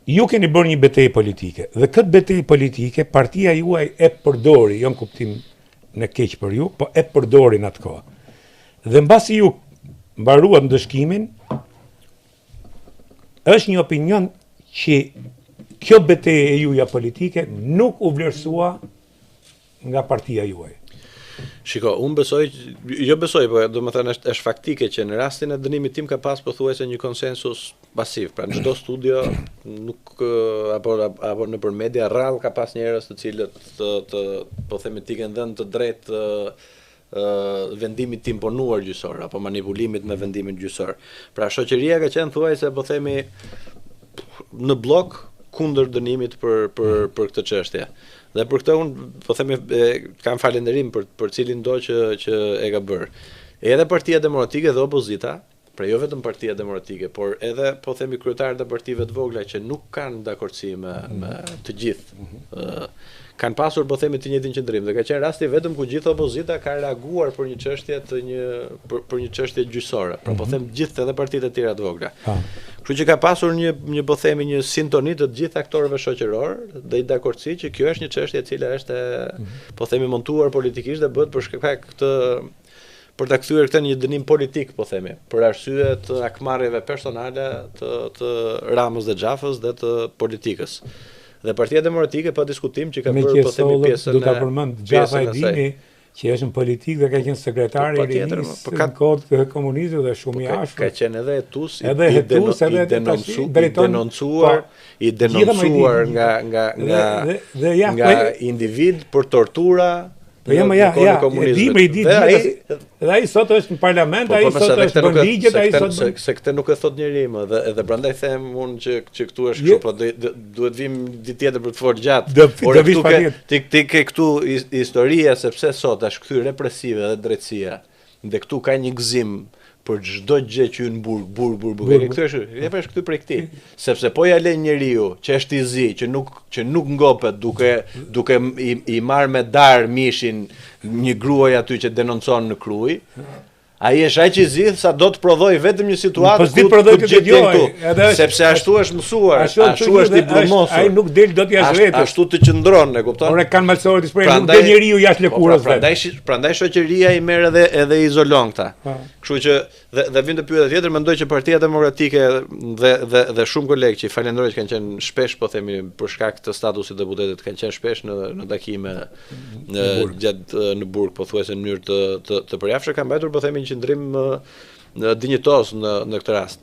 Ju keni bërë një betejë politike dhe këtë betejë politike partia juaj e përdori, jo në kuptim në keq për ju, po e përdori në atë kohë. Dhe mbasi ju mbaruat ndëshkimin, është një opinion që kjo betejë e juaja politike nuk u vlerësua nga partia juaj. Shiko, unë besoj, jo besoj, po domethënë është është faktike që në rastin e dënimit tim ka pas pothuajse një konsensus masiv. Pra në çdo studio nuk apo apo nëpër media rrallë ka pas njerëz të cilët të, të po themi t'i kenë dhënë të drejtë vendimit të imponuar gjyqësor apo manipulimit me vendimin gjyqësor. Pra shoqëria ka qenë thuajse po themi në bllok kundër dënimit për për mm. për këtë çështje. Dhe për këtë unë po themi e, kam falënderim për për cilindo që që e ka bërë. Edhe Partia Demokratike dhe opozita, pra jo vetëm Partia Demokratike, por edhe po themi kryetarët e partive të vogla që nuk kanë dakordësi me mm. me të gjithë. Mm -hmm. kanë pasur po themi të njëjtin qëndrim dhe ka qenë rasti vetëm ku gjithë opozita ka reaguar për një çështje të një për, për një çështje gjyqësore. Pra po mhm. them gjithë edhe partitë e tjera të vogla. Kështu që ka pasur një një po themi një sintoni të të gjithë aktorëve shoqërorë dhe një dakordësi që kjo është një çështje e cila është mm -hmm. po themi montuar politikisht dhe bëhet për shkak të për ta kthyer këtë në një dënim politik, po themi, për arsye të hakmarrjeve personale të të Ramës dhe Xhafës dhe të politikës. Dhe Partia Demokratike pa diskutim që ka bërë po themi pjesën e Do ta përmend Xhafa e dini që është në politikë dhe ka qenë sekretar po, i rinisë po ka kohë të komunizmit dhe shumë po, i ashpër. Ka qenë edhe hetues, edhe hetues, edhe denoncu, i denoncuar, po, i denoncuar nga nga nga dhe, ja, nga individ për tortura Po ja, ja, ja, e di, më i di gjithë. Dhe ai sot është në parlament, po, ai po, sot është bën ligjet, ai sot se, se këtë nuk e thot njeri më dhe edhe prandaj them unë që që këtu është kështu, po duhet vim ditë tjetër për të folur gjatë. Do do vish pa ti ti ke këtu historia sepse sot është kthyer represive dhe drejtësia. Dhe këtu ka një gëzim për çdo gjë që hyn në burg, burg, burg, burg. E kthy është, e është kthy prej këtij. Sepse po ja lën njeriu që është i zi, që nuk që nuk ngopet duke duke i, i marr me dar mishin një gruaje aty që denoncon në Krujë. Ai është aq i zi sa do të prodhojë vetëm një situatë po ku prodhoj të gjithë këtu. Sepse ashtu është mësuar, ashtu, ashtu është i brumosur. Ai nuk del dot jashtë vetes. Ashtu të qëndron, e kupton? Ore kanë malsorët i shpreh, nuk del njeriu jashtë po, pra, lëkurës vet. Prandaj prandaj shoqëria i merr edhe edhe izolon këta. Kështu që dhe dhe vjen te pyetja tjetër, mendoj që Partia Demokratike dhe dhe dhe shumë kolegë që i falenderoj që kanë qenë shpesh, po themi, për shkak të statusit të deputetit, kanë qenë shpesh në në takime në gjatë në burg pothuajse në mënyrë të të të përjavshme kanë mbajtur po themi një qëndrim në dinjitoz në në këtë rast.